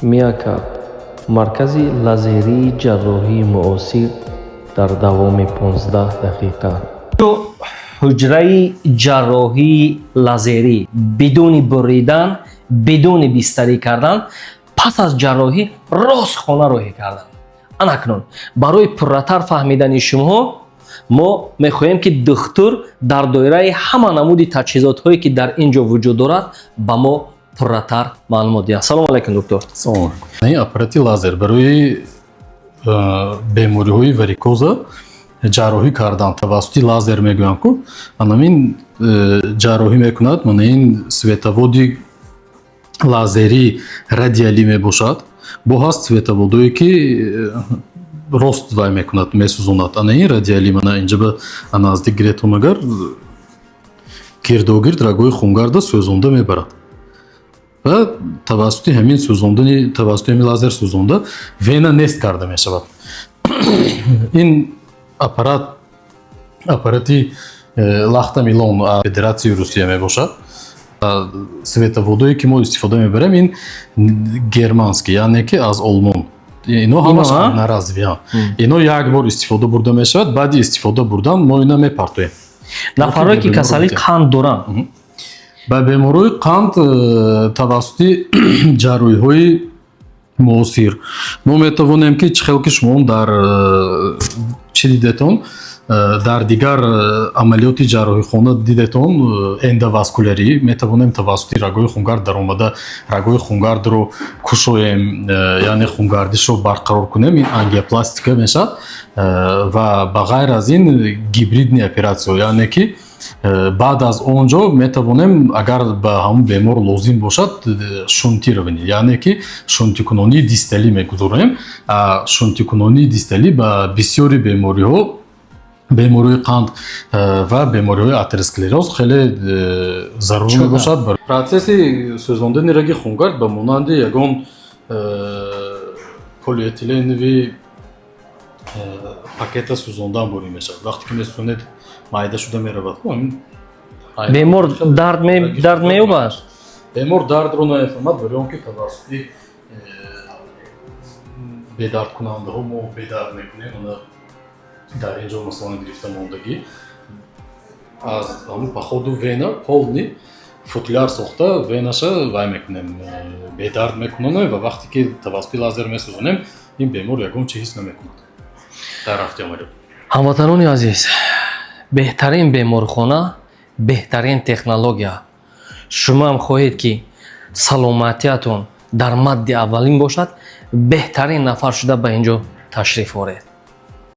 Миакап, маркази лазерии ҷарроҳии муосир дар давоми 15 дақиқа. Ҳуҷраи ҷарроҳии лазерӣ бидуни буридан, бидуни бистарӣ кардан, пас аз ҷарроҳӣ рост хона роҳӣ кардан. Анакнун барои пурратар фаҳмидани шумо мо мехоҳем, ки духтур дар доираи ҳама намуди таҷҳизотҳое, ки дар ин ҷо вуҷуд дорад, ба мо пурратар маълумот диҳад. Салому алайкум, доктор. Салом. Ин аппарати лазер барои бемориҳои варикоза ҷарроҳӣ кардан тавассути лазер мегӯям ку, анамин ҷарроҳӣ мекунад. Мана ин световоди лазерӣ радиалӣ мебошад. Бо ҳаст световодое, ки рост вай мекунад, месӯзонад. Ана ин радиалӣ, мана инҷа ба наздик гиретон агар, гирдогирд рагои хунгарда сӯзонда мебарад ва тавассути ҳамин сӯзондани, тавассути ҳамин лазер сӯзонда, вена нест карда мешавад. Ин аппарат аппарати Лахта Милон, Федератсияи Русия мебошад. Световодое, ки мо истифода мебарем, ин германский, яъне ки аз Олмон. Ино ҳамаш одноразовый. Ино як бор истифода бурда мешавад, баъди истифода бурдан мо ина мепартоем. Нафарое, ки касалии қанд доранд? Ба беморои қанд тавассути ҷарроҳиҳои муосир мо метавонем, ки чӣ хел ки шумо дар чӣ дидетон, дар дигар амалиёти ҷарроҳихона дидетон, эндоваскулярӣ, метавонем тавассути рагои хунгард даромада, рагои хунгардро кушоем, яъне хунгардишро барқарор кунем. Ин ангиопластика мешавад. Ва ба ғайр аз ин гибридный операция, яъне ки баъд аз он ҷо метавонем, агар ба ҳамон бемор лозим бошад, шунтирование, яъне ки шунтикунонии дисталӣ мегузорем. Шунтикунонии дисталӣ ба бисёри бемориҳо, бемориҳои қанд ва бемориҳои атеросклероз хеле зарур мебошад. Процесси сӯзондани раги хунгард ба монанди ягон полиэтиленовый пакета сӯзондан бурӣ мешавад. Вақте ки месӯзонед, майда шуда меравад. Бемор дард меёбад? Бемор дардро намефаҳмад, барои он ки тавассути бедардкунандаҳо мо бедард мекунем. Ана дар ин ҷо, масалан, гирифта мондагӣ аз ҳамун по ходу вена полный футляр сохта, венаша вай мекунем, бедард мекунонем ва вақте ки тавассути лазер месӯзонем, ин бемор ягон чи ҳис намекунад дар рафти амалиёт. Ҳамватанони азиз, беҳтарин беморхона, беҳтарин технология. Шумо ҳам хоҳед, ки саломатиятон дар мадди аввалин бошад, беҳтарин нафар шуда ба ин ҷо ташриф оред.